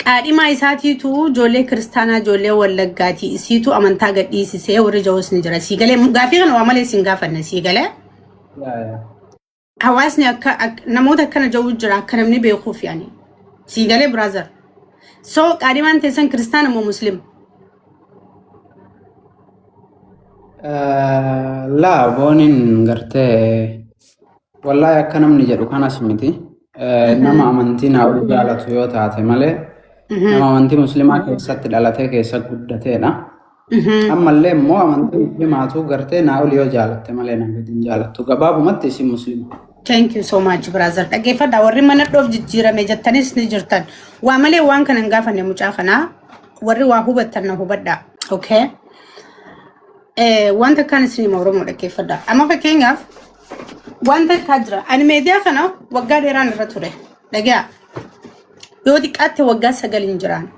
Qaadhimaa isaatiitu ijoollee kiristaanaa ijoollee Wallaggaatii isiitu amantaa gadhiisisee warri ja'us ni jira. Sii galee gaafii kana waa malee siin gaafanne sii galee. Yaa yaa. Hawaasni akka namoota akkana ja'u jira akka namni beekuuf yaani. Sii galee brother. So qaadhimaan teessan kiristaana moo muslim? Laa booniin gartee wallaahi akka namni jedhu kanas miti. Nama amantii naa ol jaalatu yoo taate malee nama amantii musliimaa keessatti dhalatee keessa guddateedha. Ammallee immoo amantii musliimaatu gartee naa ol yoo jaalatte malee naa gadi hin jaalattu. Gabaabumatti isin musliima. Thank you so much brother. Dhaggeeffadhaa warri mana dhoof jijjiirame jettanis ni jirtan. Waa malee waan kana hin gaafanne mucaa kanaa warri waa hubattan na hubadhaa. Okay. Wanta akkaan isin hima Oromoo dhaggeeffadhaa. Amma fakkeenyaaf wanta akkaa jira. Ani meediyaa kana waggaa dheeraan irra ture. Dhagyaa. Yoo xiqqaatte waggaa 9n jiraan.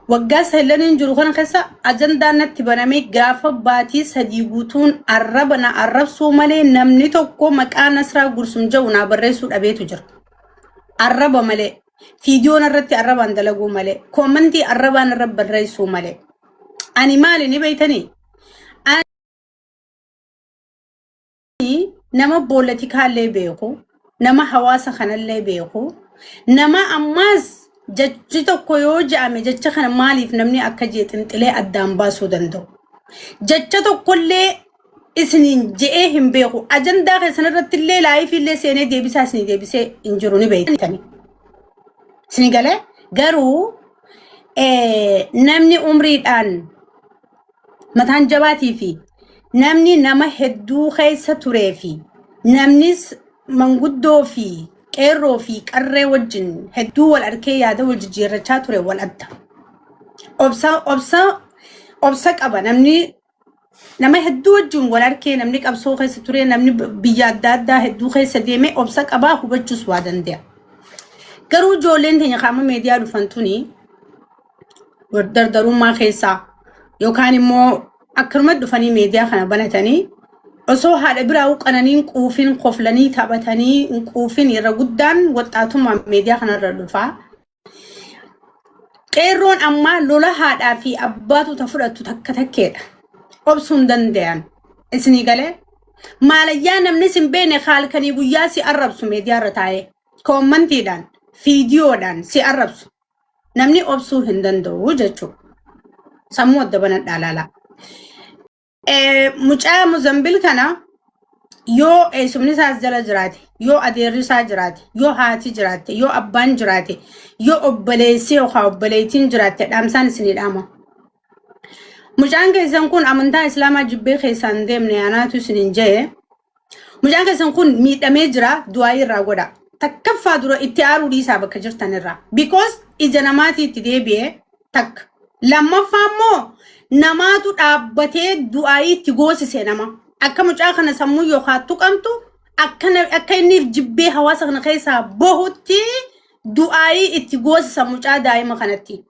Waggaa sagalaniin jiru kana keessa ajandaan natti banamee gaafa baatii 3 guutuun arraba na arrabsuu malee namni tokko maqaa Nasraa Gursum jedhu naa barreessuu dhabeetu jira. Arraba malee. Fiidiyoon irratti arrabaan dalaguu malee. Koomantii arrabaan irra barreessuu malee. Ani maali ni beektanii? Ani nama boolatikaallee beeku, nama hawaasa kanallee beeku, nama ammaas jechi tokko yoo je'ame jecha kana maaliif namni akka jee xinxilee addaan baasuu danda'u. Jecha tokkollee isiniin je'ee hin beeku. Ajandaa keessan irratti illee laayifii illee seenee deebisaa isinii deebisee hin jiru ni beektani. Isinii galee garuu namni umriidhaan mataan jabaatii fi namni nama hedduu keessa turee fi namnis manguddoo fi qeerroo fi qarree wajjin hedduu wal arkee yaada wal jijjiirrachaa ture wal adda. Obsa obsa obsa qaba namni nama hedduu wajjin wal arkee namni qabsoo keessa ture namni biyya adda addaa hedduu keessa deeme obsa qabaa hubachuus waa danda'a. Garuu ijoolleen teenya qaama meediyaa dhufan tuni dardarummaa keessaa yookaan immoo akkanumatti dhufanii meediyaa kana banatanii osoo haadha biraa qananii hin quufin koflanii taphatanii hin quufin irra guddaan waxxaatummaan meediyaa kanarra dhufaa. Qeerroon ammaa lola haadhaa fi abbaatu ta fudhattu takka takkeedha. Obsuu hin danda'an. Isinii galee maalayyaa namni sin beekne halkanii guyyaa si arrabsu meediyaarra taa'ee koommantiidhaan fiidiyoodhaan si arrabsu. Namni obsuu hin danda'u jechuudha. Sammuu adda banadhaa laalaa. Mucaa Muzambil kana yoo eessumni isaas jala jiraate, yoo adeerri isaa jiraate, yoo haati jiraatte, yoo abbaan jiraate, yoo obboleessi yookaan obboleettiin jiraatte dhaamsaan isinii dhaama. Mucaan keessan kun amantaa Islaamaa jibbee keessaan hin deemne anaatu isiniin jee. Mucaan keessan kun miidhamee jira du'aayii irraa godha. Takkaffaa dura itti aaruu dhiisaa bakka jirtan irraa. Because ija namaatii itti deebi'ee takka. Lammaffaa immoo namaatu dhaabbatee du'aayii itti goosise nama. Akka mucaa kana sammuu yookaan tuqamtu akka akka inni jibbee hawaasa kana keessaa bahutti du'aayii itti goosisa mucaa daa'ima kanatti.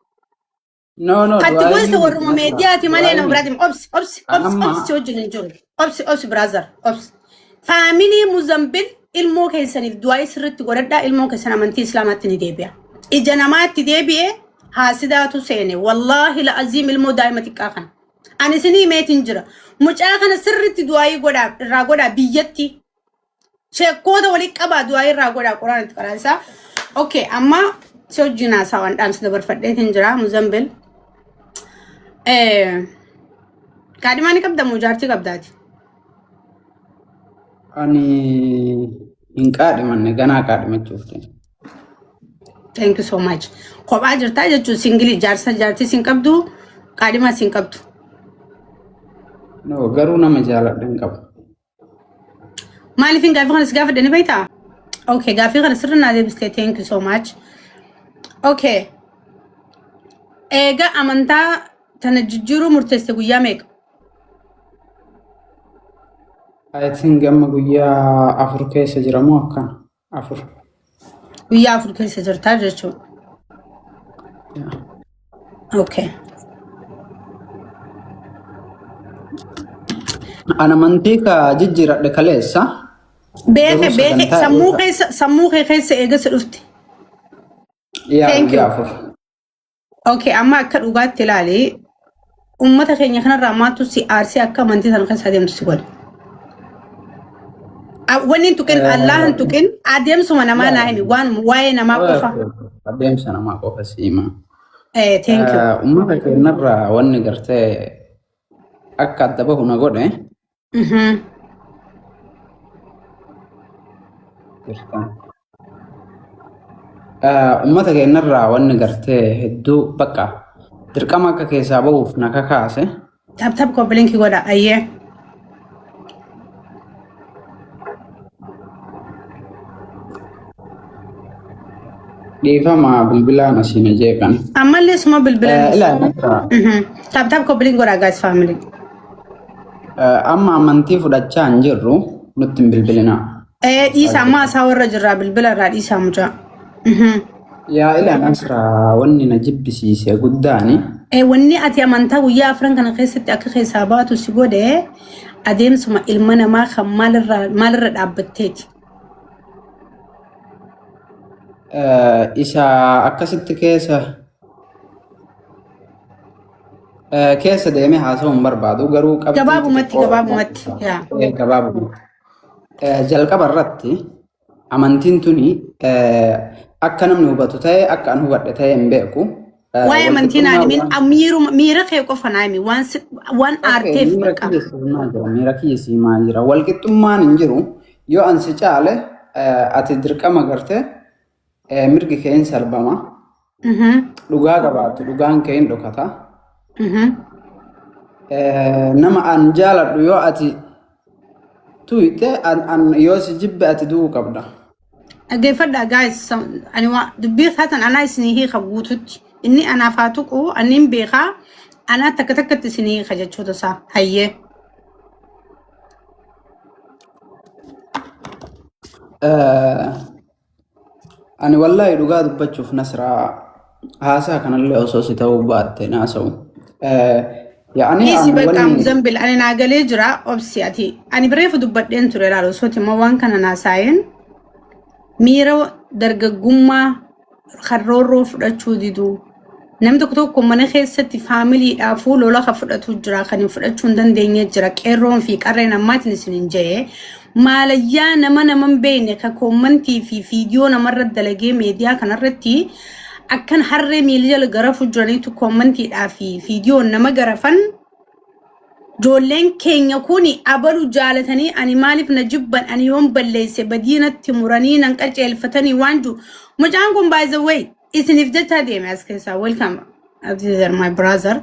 No, no, Katti du'aayii gosa miti warruma Nasra. meediyaati malee Du'aayii nama miti. biraati. Obsi, obsi, obsi, Amma obsi si wajjin hin jiru. Obsi, obsi brother, obsi. Faamilii Muzambil ilmoo keessaniif du'aayii sirriitti godhadhaa ilmoon keessan amantii Islaamaatti ni deebi'a. Ija namaatti deebi'ee haasidaatu seene. Wallaahi la'aziim ilmoo daa'ima xiqqaa kana. Ani isinii himeetiin jira. Mucaa kana sirriitti du'aayii godhaa irraa godhaa biyyatti. Sheekkoota walitti qabaa du'aa irraa godhaa quraan itti qaraasaa. Okay, amma si wajjin haasawaan dhaamsa dabarfadheetiin jira Muzambil. Kaadhimaa ni qabda moo jaartii qabdaati? Ani hin qaadhimanne ganaa qaadhimachuuf deema. Thank you so much. Kophaa jirtaa jechuun singilii jaarsa jaartii sin qabdu kaadhimaa sin qabdu. No, garuu nama jaaladhe hin qabu. Maaliifin gaaffii kana si gaafadhe ni beektaa? Okay, gaaffii kana sirri naa deebistee thank you so much. Okay. Eega amantaa tana jijjiiruu murteessite guyyaa meeqa? I think amma guyyaa 4 keessa jira moo akkana? 4. Guyyaa 4 keessa jirtaa jechuudha. Yeah. Okay. An amantii ka jijjiiradhe kaleessa. Beeke Garuu beeke sagantaa sammuu eega keessa sammuu kee keessa eegasa dhufte. Yaa Thank guyyaa you. 4. Okay, amma akka dhugaatti ilaali. Uummata keenya kanarraa maaltu si aarsee akka amantii sana keessa adeemtu si godhe? Wanni hin tuqin, Allah hin tuqin, adeemsuma namaa naa himi, waan waa'ee namaa qofa. Adeemsa namaa qofa si hima. Thank you. Uummata keenyarraa wanni gartee akka adda bahu na godhe. Uummata keenyarraa wanni gartee hedduu bakka dirqama akka keessaa bahuuf na kakaase. Tap tap copy link godha ayyee. Dhiifama bilbilaan asii na jeeqan. Ammallee suma bilbilan. Ilaa nasraa. Tap tap copy link godha guys family. Amma amantii fudhachaa hin jirru nutti hin bilbilinaa. Dhiisa amma isaa warra jirraa bilbila irraa dhiisaa mucaa. Yaa ilaa nasraa wanni na jibbisiise guddaani. Wanni ati amantaa guyyaa afran kana keessatti akka keessaa baatu si godhe adeemsuma ilma namaa kan maalirra dhaabbatteeti. Isa akkasitti keessa keessa deemee haasa'uu hin barbaadu garuu qabxii Gabaabumatti xixiqqoo gabaabumatti yaa. Gabaabumatti. Jalqaba irratti amantiin tuni akka namni hubatu ta'e akka an hubadhe ta'e hin beeku. Waa'ee amantii naan Walqixxummaa himin waan miiruma miira kee qofa naa himi waan waan Okay, aarteef miira bakka. kiyya siimaa jira. Miira kiyya siimaa jira. Walqixxummaan hin jiru. Yoo an si caale ati dirqama gartee mirgi kee hin sarbama. Dhugaa qabaattu dhugaan kee hin dhokata. Nama an jaaladhu yoo ati tuyte an yoo si jibbe ati du'uu qabda. Dhaggeeffadhaa guys ani waa dubbii kaatan anaa isinii hiika guututti inni anaaf haa tuqu ani hin beekaa anaa takka takkatti isinii hiika jechoota isaa hayyee. Ani wallaahi dhugaa dubbachuuf Nasraa haasaa kanallee osoo si ta'uu baatte naasa'u. Yaani Dhiisi an bakka wanni Muzambil ani naa galee jira obsi ati ani bireefu dubbadheen ture laal osooti immoo waan kana naasaa'een miira dargaggummaa kan roorroo fudhachuu diduu namni tokko tokko mana keessatti faamiliidhaafuu lola kan fudhatu jira kan hin fudhachuu hin dandeenye jira qeerroon fi qarreen ammaatiin isin hin jee maalayyaa nama nama hin beekne ka koommantii fi fiidiyoo namarra dalagee meediyaa kanarratti akkan harree miila jala garafu jiraniitu koommantiidhaa fi fiidiyoon nama garafan. Ijoolleen keenya kuni abalu jaalatanii ani maaliif na jibban ani yoon balleesse badii natti muranii nan qaceelfatanii waan jiru. Mucaan kun by the way isiniif jecha deeme as keessaa welcome Abdizer my brother.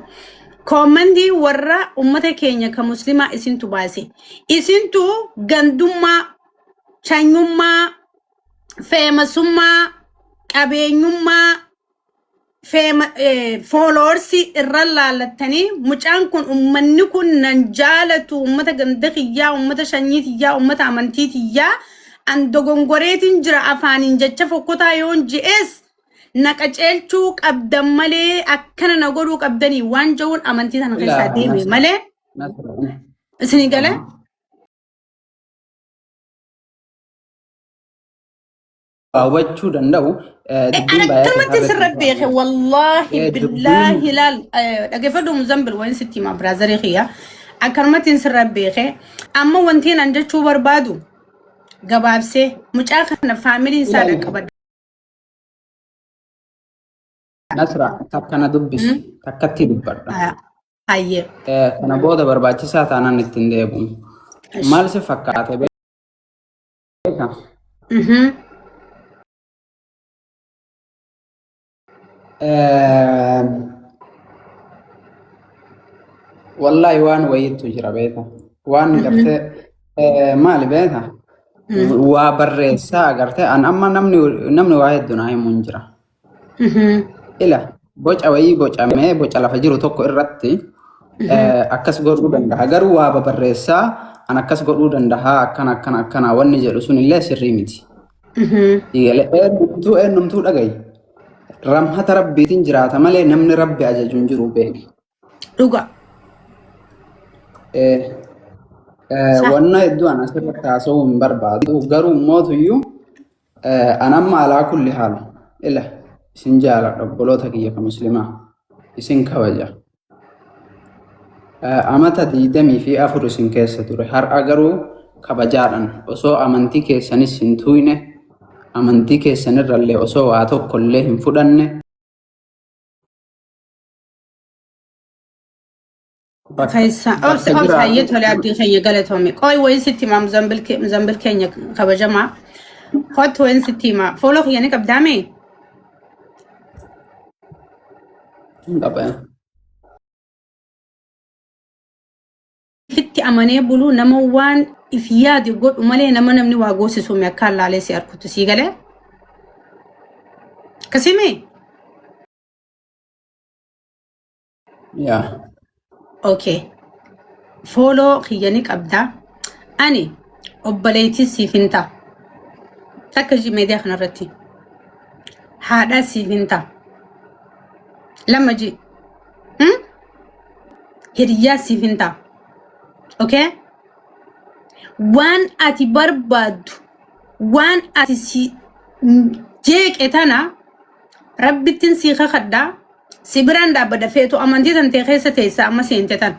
Koommandii warra ummata keenya kan muslimaa isintu baase. Isintu gandummaa, shanyummaa, feemasummaa, qabeenyummaa fooloorsii irra laallattanii mucaan kun ummanni kun nan jaalatu ummata ganda kiyyaa ummata shanyii tiyyaa ummata amantii tiyyaa an dogongoreetiin jira afaaniin jecha fokkotaa yoon je'es na qaceelchuu qabdan malee akkana na godhuu qabdanii waan ja'uun amantii tana keessaa Ilaa deeme Nasra malee Nasra isinii galee. Waa hubachuu danda'u dubbiin Ana baay'ee akkanumatti keessaa sirra irratti beeke wallaahi dubbiin billaahi laal dhaggeeffadhu Muzambil wayin sitti hima biraazarii kiyya akkanumatti sirra beeke amma wanti an jechuu barbaadu gabaabsee mucaa kana faamiliin isaa ilaali dhaqqabadha. Nasra takka na dubbisi takkatti dubbadha. Hayyee. Kana booda barbaachisaa taanaan ittiin deebi'u. Maal si fakkaate beeka? Wallaahi waan wayiitu jira beeka. Waan gartee maali beeka? Waa barreessaa agartee an amma namni waa hedduu naa himuun jira. Ila boca wayii bocamee boca lafa jiru tokko irratti akkas godhuu danda'a. Garuu waa babarreessaa an akkas godhuu danda'a akkana akkana akkana wanni jedhu sun illee sirrii miti. Eenyumtuu eenyumtuu dhagayi. Ramhata rabbiitiin jiraata malee namni rabbi ajaju hin jiru beeki. Dhuga. Wanna hedduu an asirratti haasa'uu hin barbaadu. Garuu mootuyyuu an amma alaa kulli haal ila Isin jaaladha obboloota kiyya ka muslimaa. Isin kabaja. Amata 24 isin keessa ture. Har'a garuu kabajaadhaan osoo amantii keessanis hin tuuyne amantii keessanirrallee osoo waa tokkollee hin fudhanne bakka Keessa obsi bakka obsi hayyee jiraatu tole abdii keenya galatoomi. Qoy wayin sitti himaa Muzambil keenya kabajamaa. Kottu wayin sitti himaa. Fooloo kiyya ni qabdaame? Hin qaba. Ifitti amanee buluu nama waan if yaade godhu malee nama namni waa goosisu mi akka laalee si arkutu sii galee? Akkasii Yaa. Okay. Fooloo kiyya ni qabdaa. Ani obboleettii siif hin ta'a. Takka ishii miidiyaa kanarratti. Haadhaa siif hin ta'a. Lama ji. Hiriyyaa siif hin ta'a. Okay? Waan ati barbaaddu, waan ati si jeeqe tana rabbittin sii kakadhaa. Si biraan dhaabbadha feetu amantii tantee keessa teessa amma seente tan.